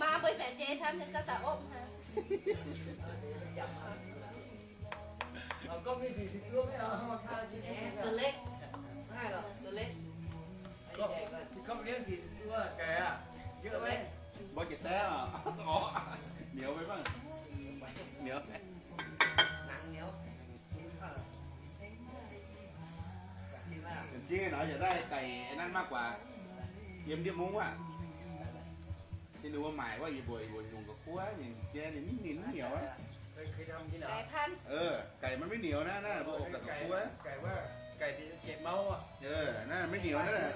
Maa mbuo hnyangx-jeiz camv nyei, zauv daaih opv hnangv. ตัวเล็ก ตัวเล็ก ก็เลี้ยงสี่สิบตัว ไก่อะ เยอะไหม Mbuo jiex daev oc. Orv, niuz maiv baac, niuz, หนังเหนียว Jiex nor yaac daaih daic nanv maiv guaax, yiem ndiev mungv aqv. Ninh mbuo maaic wuov, yie mbuo, yie mbuo nyungc ga'kuov, ninh jiex ninh mv ninh mv niuz aqv. Gaic maiv niuz naaiv, naaiv mbuo opv ga'kuov. Naaiv maiv niuz naaiv.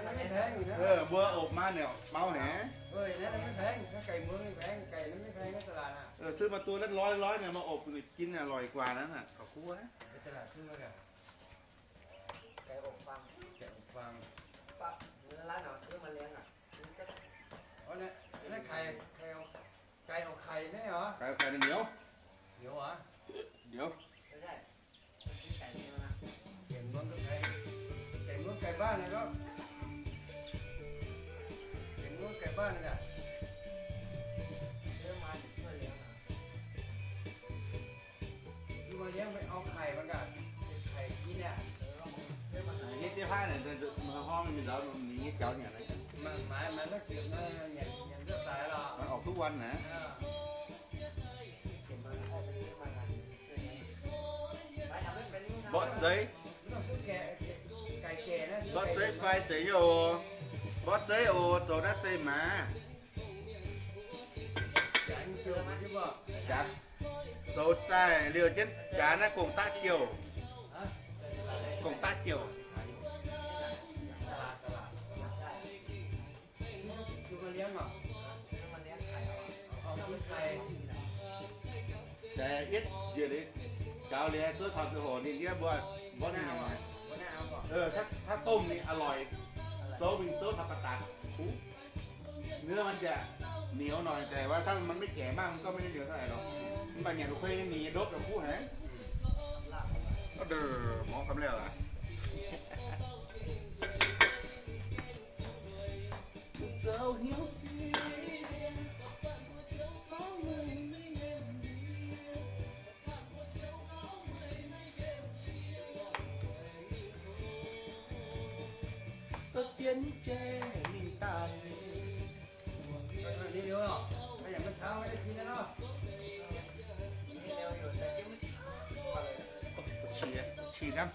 Mbuo opv maa niuz mau haic. Suv maaih duqv lorz lorz naaic, maaih opv jin aqv, loic guaax naaiv ga'kuov. Gaic, gaic ninh niuz. Niuz. Gaic mbuo gaic baanh naaiv, gaic mbuo gaic baanh naaiv. Ninh nyei diev haav naaic, hnangv mingh ndau ninh nyei jaux nyanc, oc, duqv wuonh naaic. Mborqv zeiv, mborqv zeiv fai zeiz nyei oc. Mborqv zeiv oc, zoux naaiv zeiv maaz. Zoux daaih liouh jienv jaax naaiv gong-daqv jouh. Gong-daqv jouh. Deix yietv njiec liuz, gaux liuz zuov taux ziangh hoc ninh yie mbuo mborqv ninh nyei. Hnangv domh ninh อร่อย, zouv mingh zouv taux baac daaih kuv. Hnangv naaiv jaax niuz noic deix, waac hnangv maiv gaengh mangc gorngv maiv niuz daaih lorqc. Mv baac nyanc kuv ninh nyei ndopv daaih kuv haic. Mborqv gamh laauh aqv. Zoux hnyouv Gauv dien jai mingh daaih. Qiex, qiex hnamv.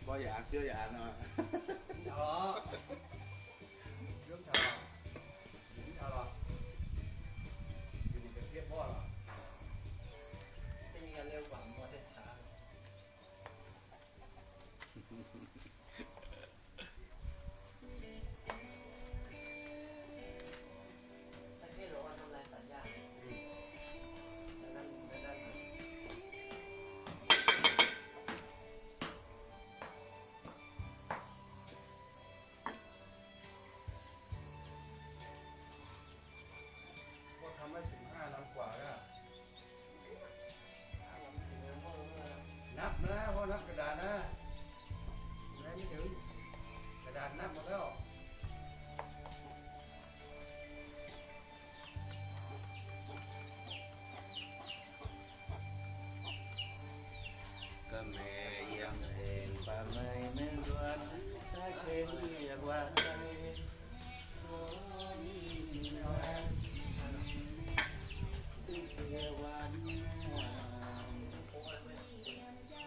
Mborqv yaac an, fiouv yaac an nor.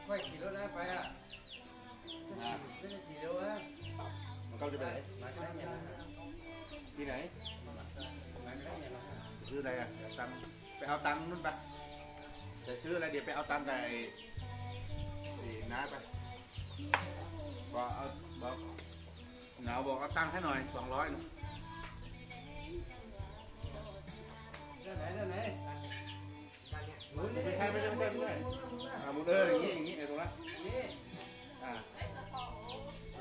Quay chỉ đâu ra phải à? Cái này chỉ đâu á? Mà con đi về đấy. Mà cái này là đi này. Mà cái này là Deixซื้ออะไรอ่ะ เดี๋ยวตังค์ ไปเอาตังค์นู่นไป เดี๋ยวซื้ออะไร เดี๋ยวไปเอาตังค์กับไอ้ ไอ้น้าไป บอกเอา บอก หนาวบอกเอาตังค์ให้หน่อย สองร้อยนะ ไม่ใช่ ไม่ใช่ ไม่ใช่ ไม่ใช่ อ่า หมุน เออ อย่างนี้ อย่างนี้ ไอ้ตรงนั้น อ่า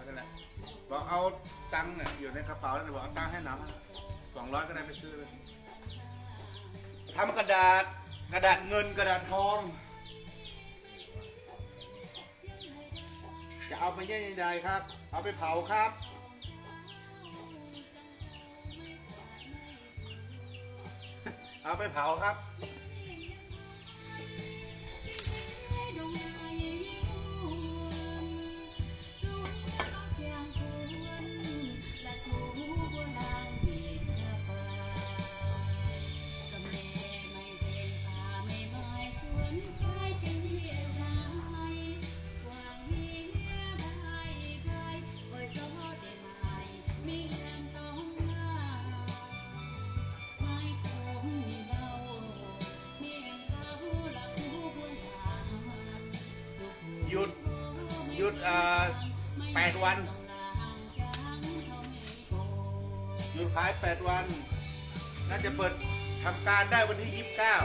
นั่นแหละ บอกเอาตังค์เนี่ย อยู่ในกระเป๋านั่นแหละ บอกเอาตังค์ให้หน่อย สองร้อยก็ได้ ไปซื้อเลย ทำกระดาษ กระดาษเงิน กระดาษทอง จะเอาไปเยี่ยงใดครับ เอาไปเผาครับ เอาไปเผาครับ หยุด หยุด เอ่อ แปดวัน หยุดขายแปดวัน น่าจะเปิดทำการได้วันที่ยี่สิบเก้า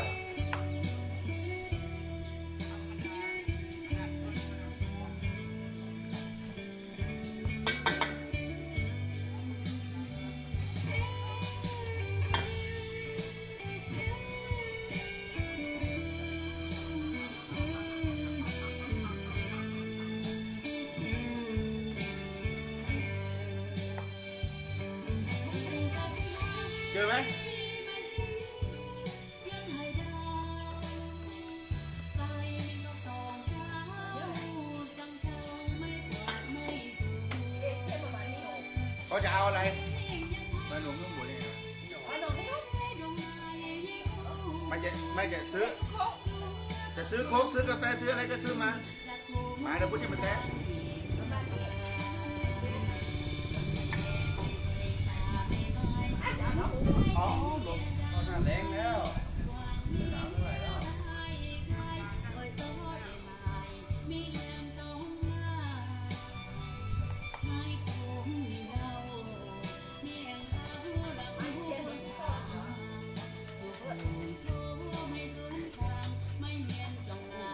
เจอไหม เขาจะเอาอะไร ขนมลูกหมูเนี่ย ไม่จะ ไม่จะซื้อ จะซื้อโค้ก ซื้อกาแฟ ซื้ออะไรก็ซื้อมา มาเดี๋ยวพุทธจะมาแตะ อ๋อ หลบ ตอนนั้นแรงแล้ว หนาวเท่าไหร่แล้ว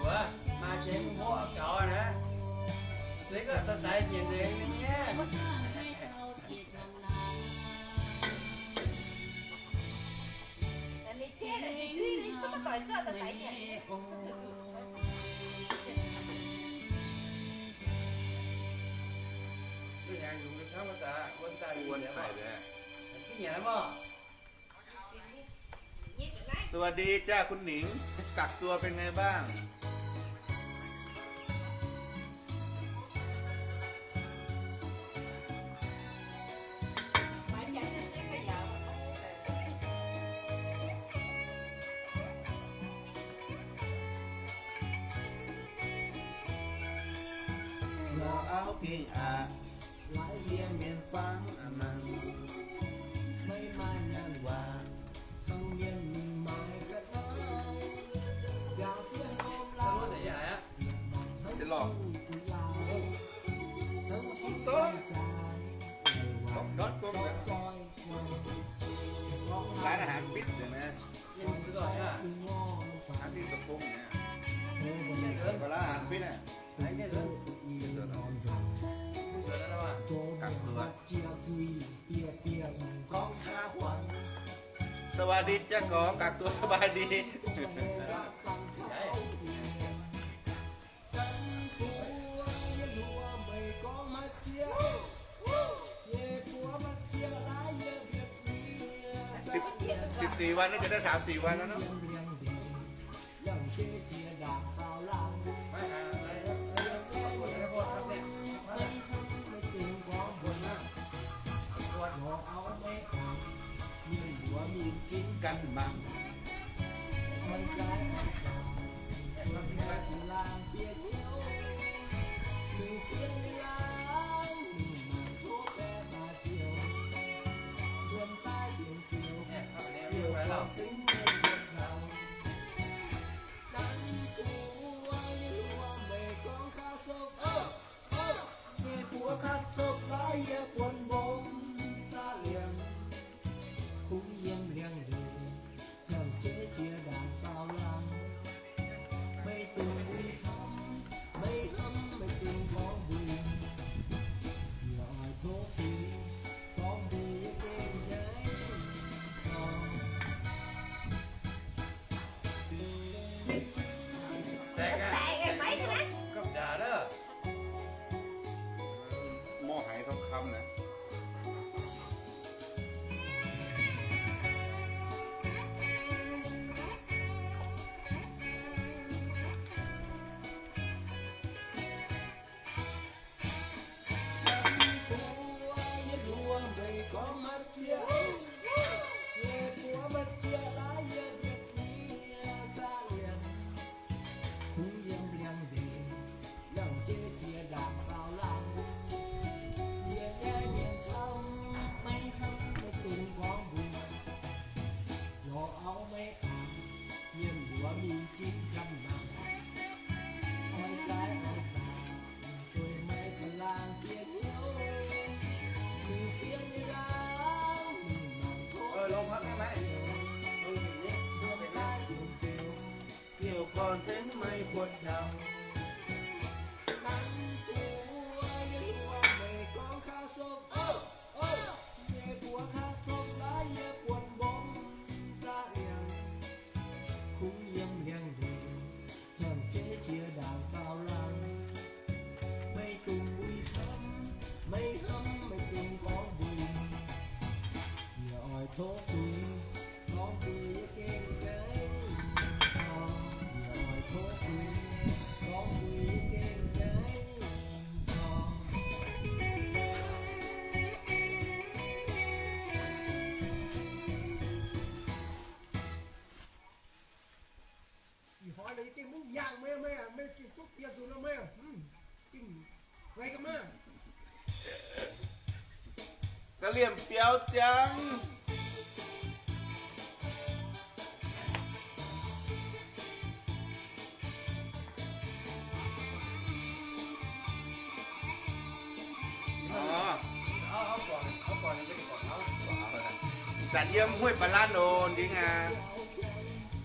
Ủa, mà chén múc cỏ nè. Lấy có tao tải tiền để nghe. Là mày chê là mày duy lý có bắt tỏi cho tao tải tiền. Cái nhà dùng cái tháo mà ta, quên ta đi. Quên phải vậy. Cái nhà lắm không? สวัสดีจ้าคุณหนิง กักตัวเป็นไงบ้าง La'au gengh aqc, laaix yie mienh fangv a'hnangv. Maiv maaih nyaanh waac, dongh mienh mingh maaiz ga'naaiv. Nziaaux sieqv hlo lauh, se lorh. Đón công. Quán ăn hán bít rồi nè. Hán bít tập trung nè. Quán ăn hán bít nè. Cặc tuo. สวัสดีจ้าก๋อง กักตัวสบายดี Deix mbuo yie luoqc meih gorngv maiv jiex. สี่วันน่าจะได้สามสี่วันแล้วเนาะ หม้อไหทองคำนะ Ih hnoi yie gengh mv nyaangh meih, meih, meih gengh duqv ziex nzunc nor meih, gengh feix ga'maah. Ga'liemh biaux ziangx. Zanc yiem Hueih Ba'lan oc, ndingh aac.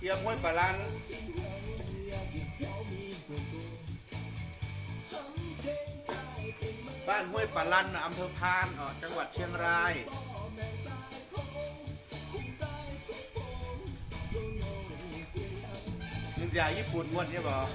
Yiem Hueih Ba'lan. Baanh Hueih Ba'lan, อำเภอพาน oc, จังหวัดเชียงราย. Ninh nziaauc Yiv Bunc wuonh nyei mbuox.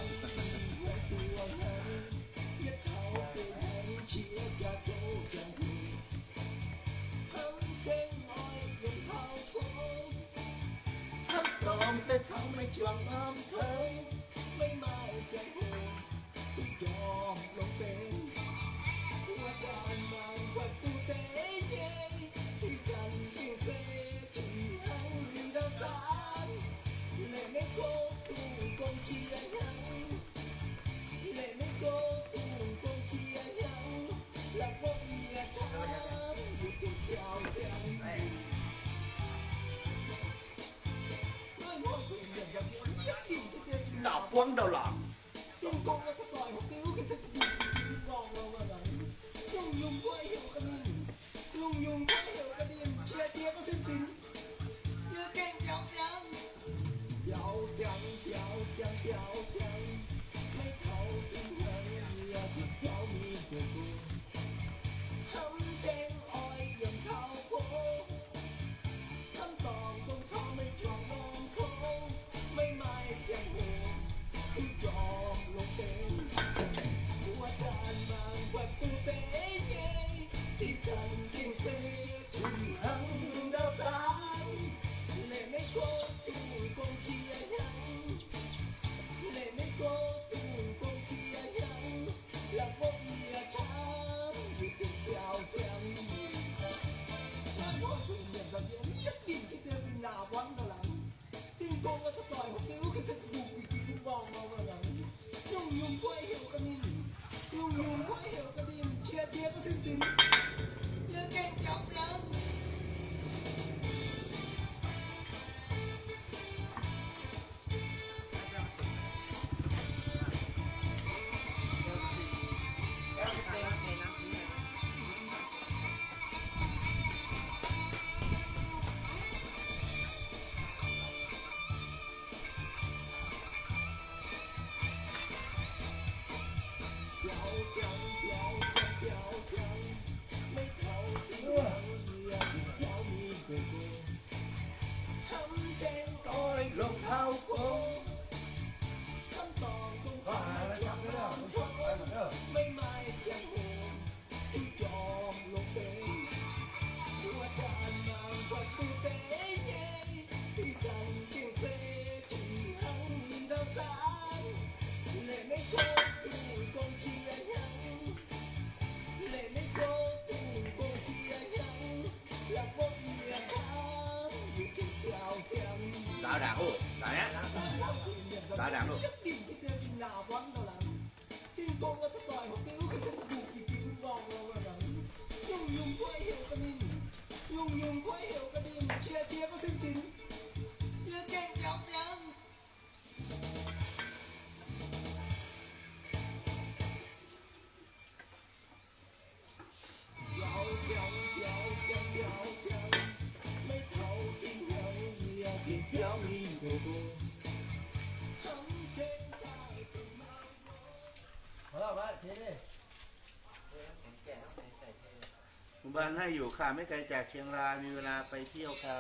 Ndau buangv ndau lorngc. Zaux ndaangc oc, zaux aqv. Zaux ndaangc oc. Mv baac naaiv yaac ข้าไม่ไกลจากเชียงราย มีเวลาไปเที่ยวค่ะ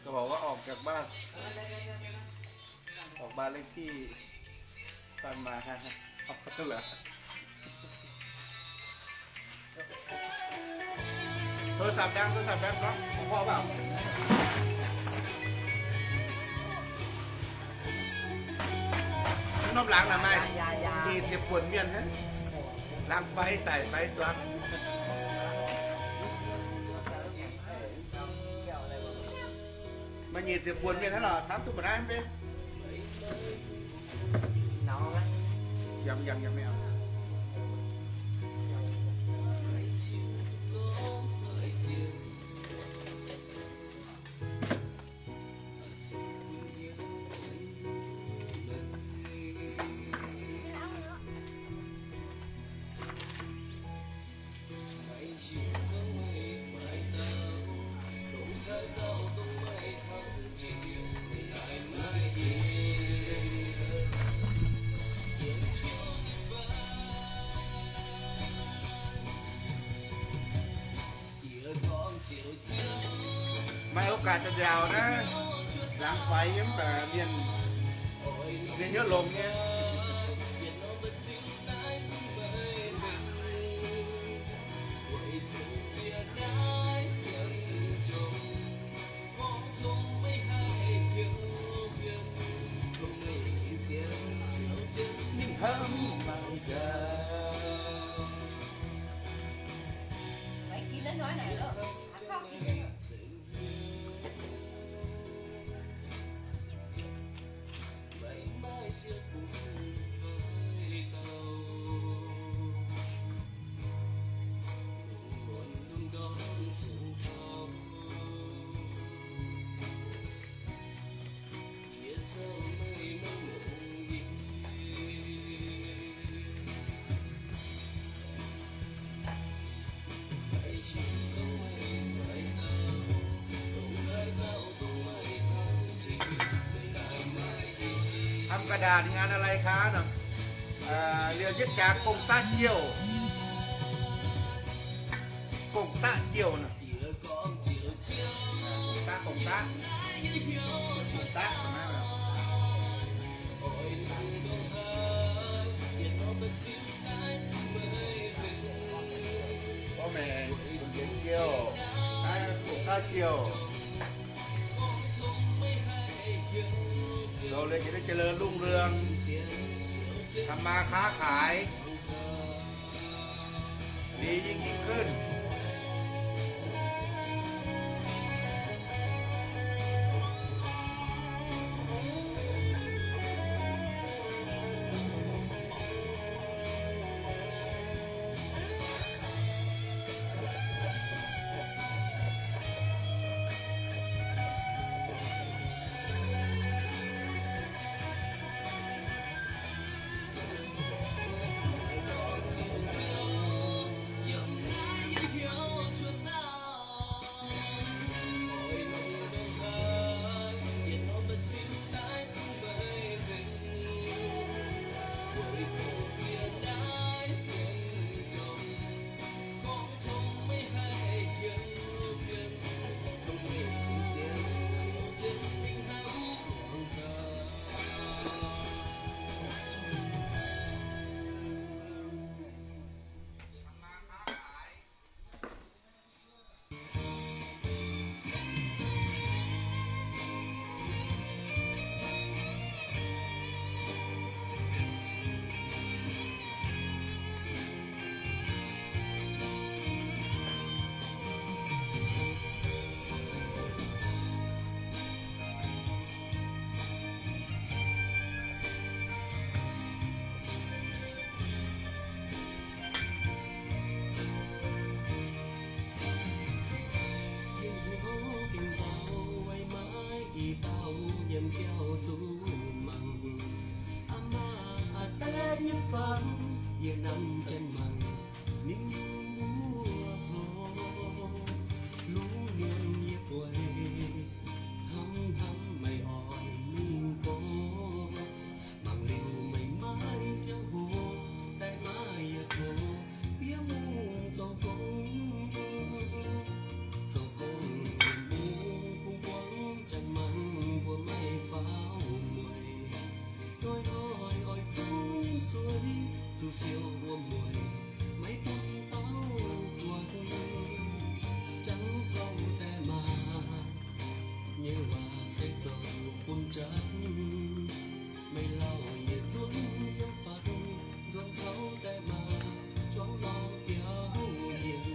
ก็บอกว่าออกจากบ้าน ออกบ้านเลขที่ บ้านมา เอาเหรอ โทรศัพท์ดัง โทรศัพท์ดัง ก๊อฟ ของพ่อเปล่า นมหลังน่ะ ไม่ นี่เจ็บปวดเมียนฮะ ล้างไฟ ไต่ไฟ จวก Maiv nyic ziepc buonc mienh hnangv lorqc, camv duqv mbu'naaiv mv bei. Yangh, yangh, yangh maiv. Maaih โอกาส daaih nziaauc naaiv, laangz faix yiem mv baac mienh, mienh hnyouv longx nyei. Ninh hnamv mangc gaax. Hăm ga'ndaanc งานอะไร คะ nor? Liouh jienv jaax gong daqv jiouh. Gong daqv jiouh nor. Gong daqv, gong daqv. Gong daqv nor. Bov maengx, gong jienv jiouh, naaiv gong daqv jiouh. Zoux liuz jiex naaiv เจริญรุ่งเรือง ทำมาค้าขาย ดียิ่งยิ่งขึ้น zoux bun jatv, meih lauh yietc zungv yiem fatv, nzuonx caux daaih maaih juangv norm biauv yienh.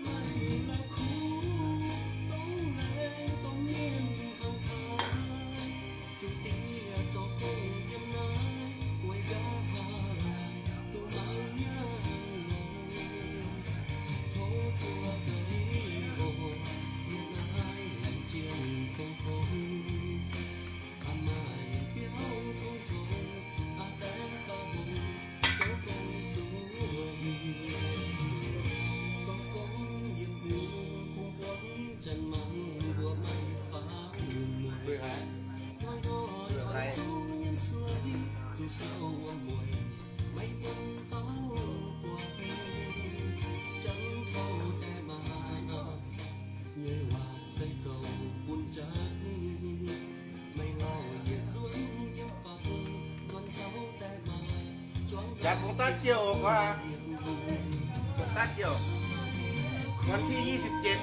Maaih la'kuqv dongh laengz dongh mienh hnangv haaix, zuqc diex zoux gong yiem naaiv, weic nqa'haav laaix duqv maaih hnyangx longx. Tov zuov deix oc, yie naaiv laengz jienh zoux gong. Aa, maaih biauv cong-cong, aa, daengx faaux mbong, zoux gong zuqc hingh. Zoux gong yiem hungh kungx buonv janx mangc mbuo maiv faaux mueiz. Hnoi-hnoi oix zuqc yiem suiv, zuqc sou wuom mueiz, maiv bun taux buatc. Janx kouv daaih maaih nyei waac se zoux bun jatv. Jatv bung daav jiouh oc, bung daav jiouh, วันที่ยี่สิบเจ็ด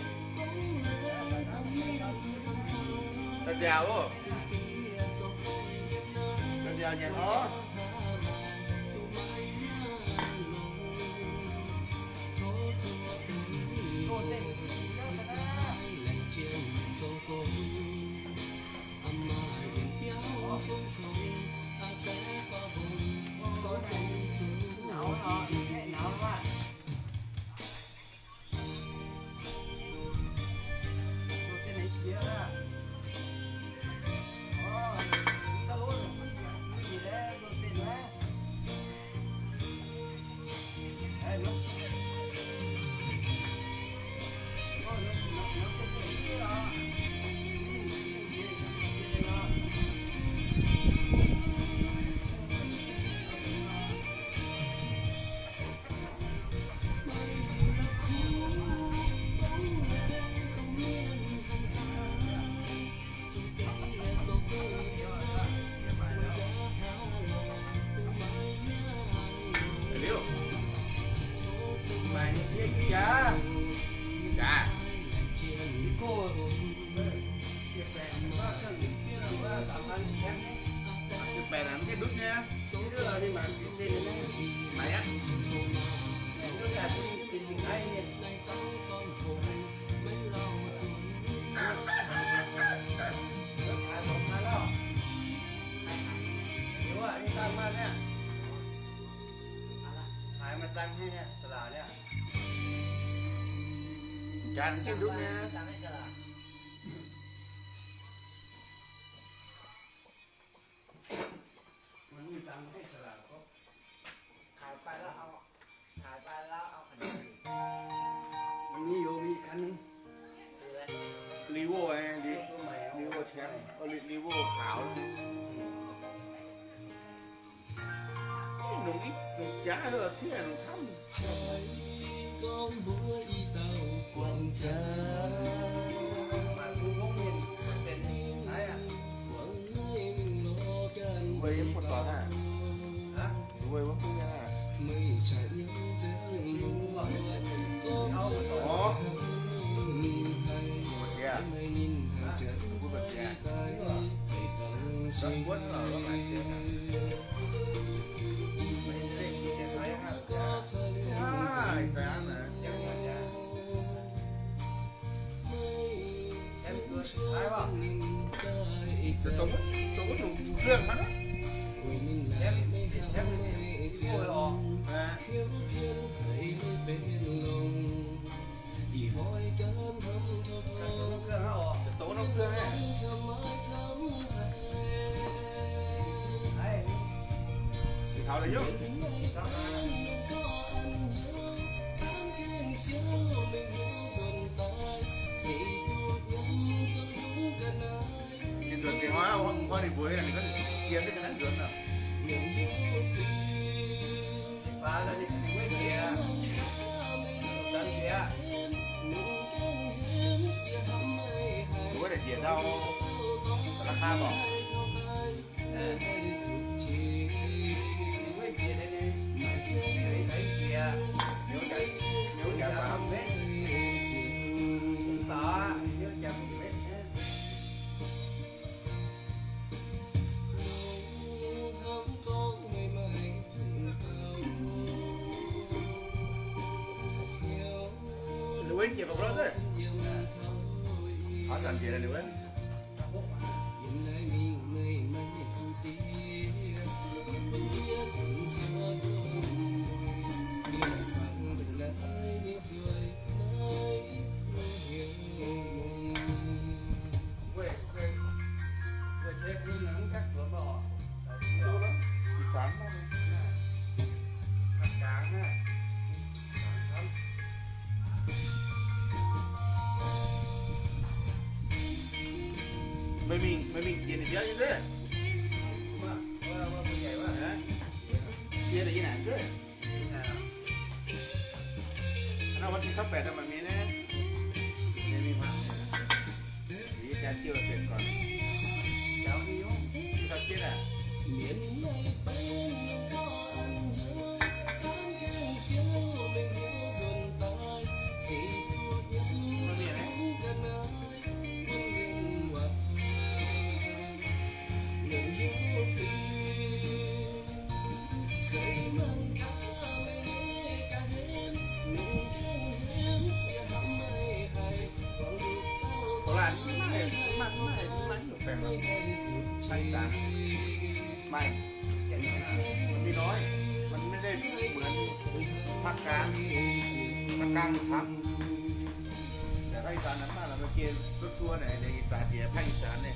daaih nziaauc oc, daaih nziaauc nyanc orv. Revo ไง Revo แชมป์ เออ Revo ขาว Nungx ih, nungx jaav heuc sieqv nungx camv. Weic yiem buonc doic naaiv. Weic wuov bung nyei naaiv. Orv. Mbuo ba'ziex. Mbuo ba'ziex. Dongh, dongh wuov nyungc เครื่อง hnangv. Dongh wuov เครื่อง naaiv. Taux la'nyungc. Ninh nzuonx deix hnoi, hnoi ninh mbuox ninh gorngv ninh yiem duqv ga'naaiv nzuonx nor. Wuov deix njiec ndau, la'kam orqc. Meih mingh, meih mingh jiex ninh biauv nyei nzeiv. Jiex ninh nzeiv. Naaiv วันที่สิบแปด maaih mienh naaiv. Mienh mingh hmuangx. Yie jaa jiouh ziepc gorn. Jauv jienv aqv. Maiv, มันมีน้อย มันไม่ได้เหมือนภาคกลาง ภาคกลางมันทำ แต่ภาคอีสานนั้นมาก เรามาเกณฑ์รถทัวร์ไหนในอีสานเดียว ภาคอีสานเนี่ย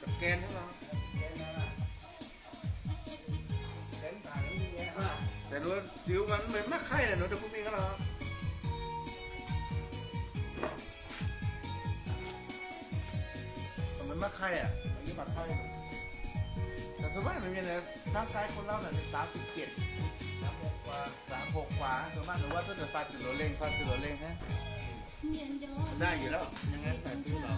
สแกนให้เรา แต่หนูสิวมันเหมือนมะไข่เลย หนูจะพูดมีก็หรอ เหมือนมะไข่อ่ะ อันนี้มะไข่ แต่ส่วนมากมันมีอะไร ร่างกายคนเราเนี่ยสามสิบเจ็ด สามหกกว่า สามหกกว่า ส่วนมากหนูว่าตั้งแต่ฟาดสิบโลเร่ง ฟาดสิบโลเร่งฮะ ได้อยู่แล้ว ยังไงใส่ซื้อหรอ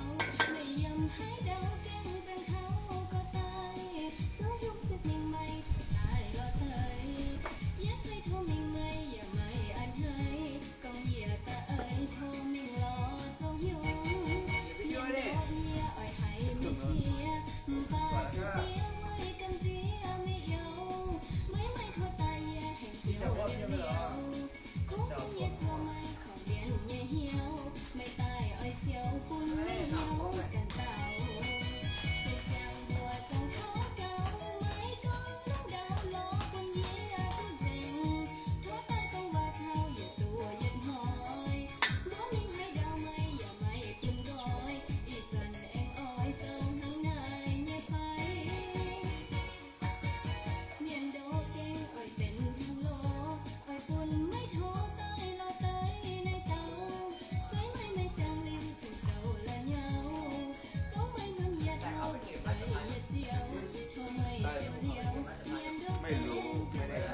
Maiv longx, maiv deix.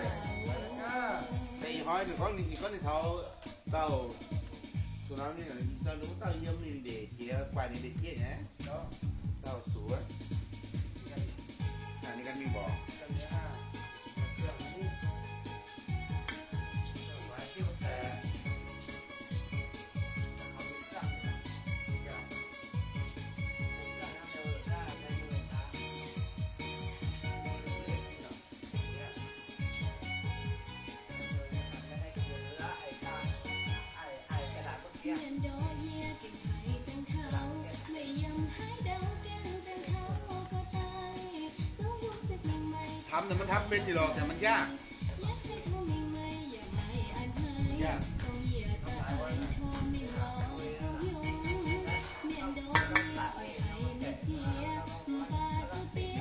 Da'nyeic hnoi ninh gorngv ninh, ninh gorngv ninh taux dauh, zuqc nor ninh, ninh dauh yiem ninh ndeic jiex, guaix ninh ndeic jiex nyei. Dauh suov. Ninh ganh mingh mborqc. Taux naaic maiv taux benx liuz lorqc, maiv yaac.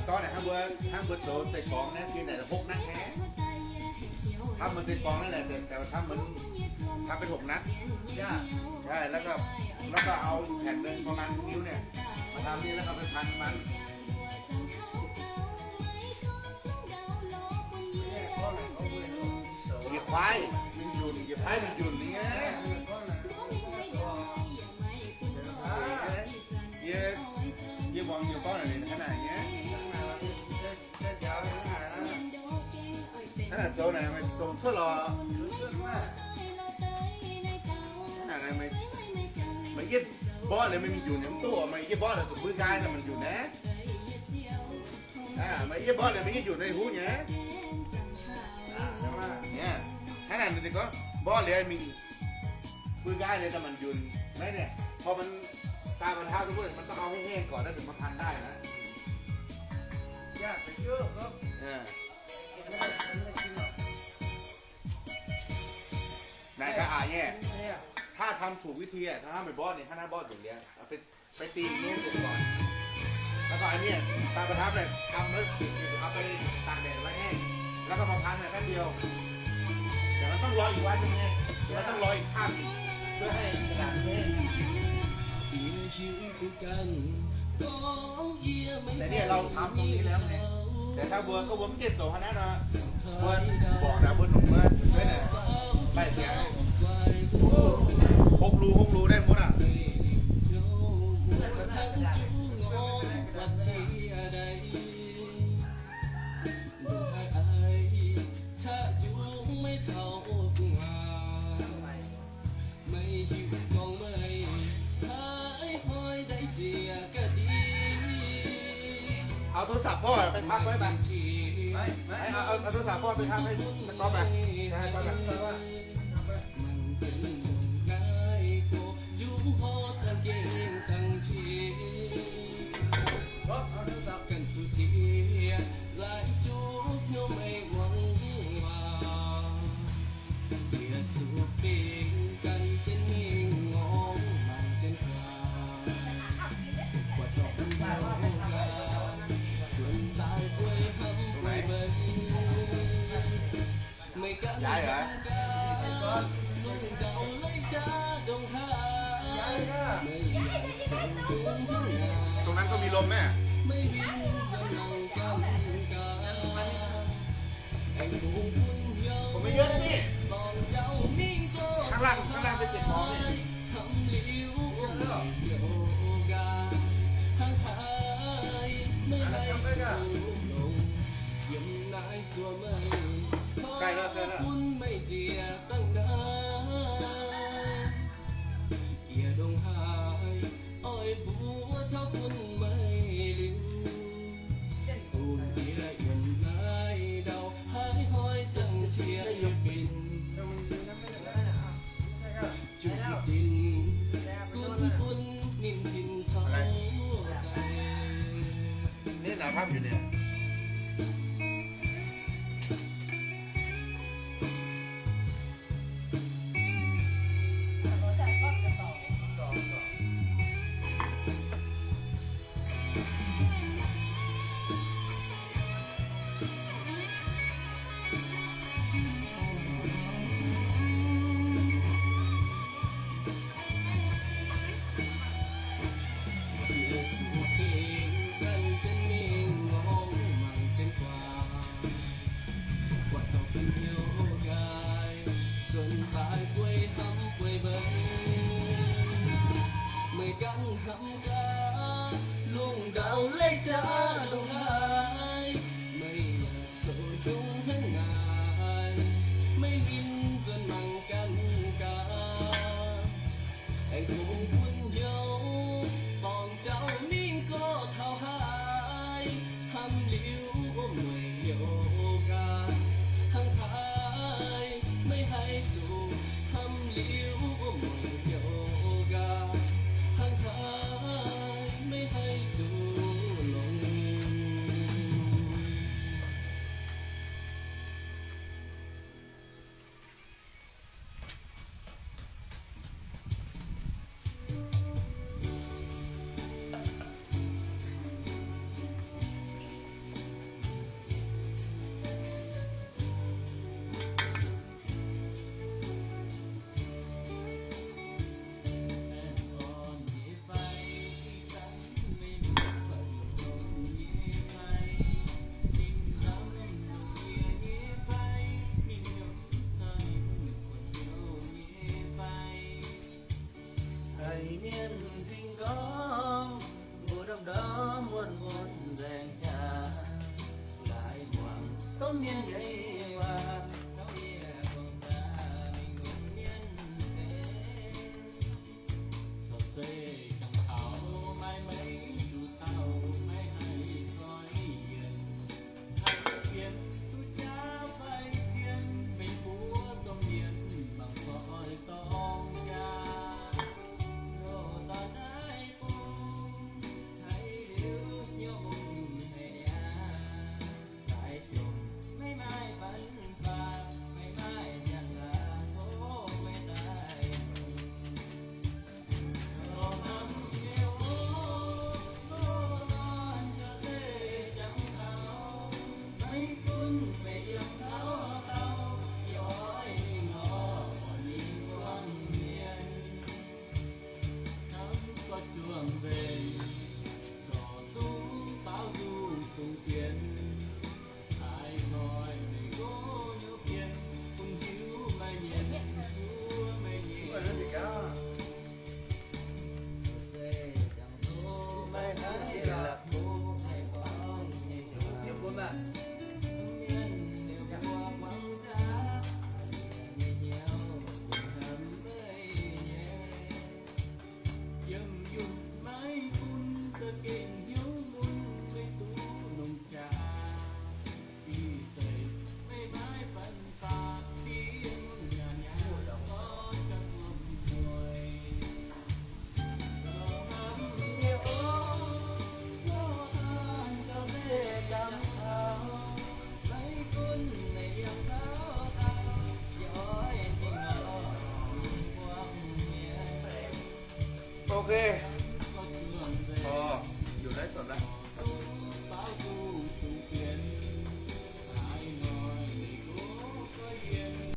Gorngv naaic hnangv mbuo, hnangv mbuo zoux deic-borngz naaiv, zien naaic hopv naaiv nyei. Hnangv mbuo deic-borngz naaiv, camv mbuo camv benx hopv naaiv. Hnangv naaiv, แล้วก็เอาอีกแผ่นหนึ่งประมาณนิ้วเนี่ย มาทำนี่ แล้วก็ไปพันมัน Yie kuaaiv mingh nzunc, yie kuaaiv mingh nzunc nyei. Yie, yie muangx yie gorngv naaic ninh hnangv naaic nyei. Hnangv naaic zoux naaic meih dongh cuotv lorqc. Hnangv naaic meih, meih yietv mborqv liuz meih mingh nzunc nyei mv duqv, meih yietv mborqv liuz zuqc mbuo nqaai nor meih nzunc nyei. Meih yietv mborqv liuz meih yietv nzunc nyei huv nyei. Ninh gorngv mborqv liuz mingh bui nqaai liuz, daaih manc njunc maiv niaa. พอมัน ตาประทับ มันต้องเอาให้แห้งก่อน แล้วถึงมาพันได้นะ ยากไปเยอะครับ เออ ไหนก็อ่านเนี่ย ถ้าทำถูกวิธีอ่ะ ถ้าทำบ่อยๆเนี่ย ถ้าหน้าบอสอยู่เนี่ย เอาไป ไปตีอย่างนี้ให้สุกก่อน แล้วก็อันเนี้ยตาประทับเนี่ยทำแล้วเอาไปตากแดดไว้แห้ง แล้วก็มาพันเนี่ยแป๊บเดียว แต่มันต้องรออีกวันหนึ่งไง มันต้องรออีกคาบหนึ่งเพื่อให้กระดาษมันแห้ง แต่เนี่ยเราทำตรงนี้แล้วไง แต่ถ้าเวิร์กก็เวิร์กไม่เจ็บตัวขนาดนั้นนะ เวิร์กบอกนะ เวิร์กหนุ่มเวิร์กด้วยนะ ไล่เสียง หกรู หกรูได้หมดอ่ะ เอาโทรศัพท์พ่อไปพักไว้ไป ไป ไป เอา เอา เอาโทรศัพท์พ่อไปพักให้ตะก๊อบไป ให้ก๊อฟไป ย้ายเหรอ ตรงนั้นก็มีลมแม่ ผมไม่เยอะนะนี่ ข้างล่าง ข้างล่างเป็นเจ็ดหมอนนี่ ใกล้แล้ว ใกล้แล้ว นี่หนาภาพอยู่เนี่ย Haiz mienh zingh gorngv mbuo ndorm ndorm muonh muonh nzaeng jaax, laaix muangx domh mienh nyei waac, caux yie buangh zaah mingh longc mienh benx. Caux se jangx taux maiv maiv nduqc dauh maiv haih zoi yienc, haih fienx duqv jaav fai zien, mengh mbuo domh mienh Ok.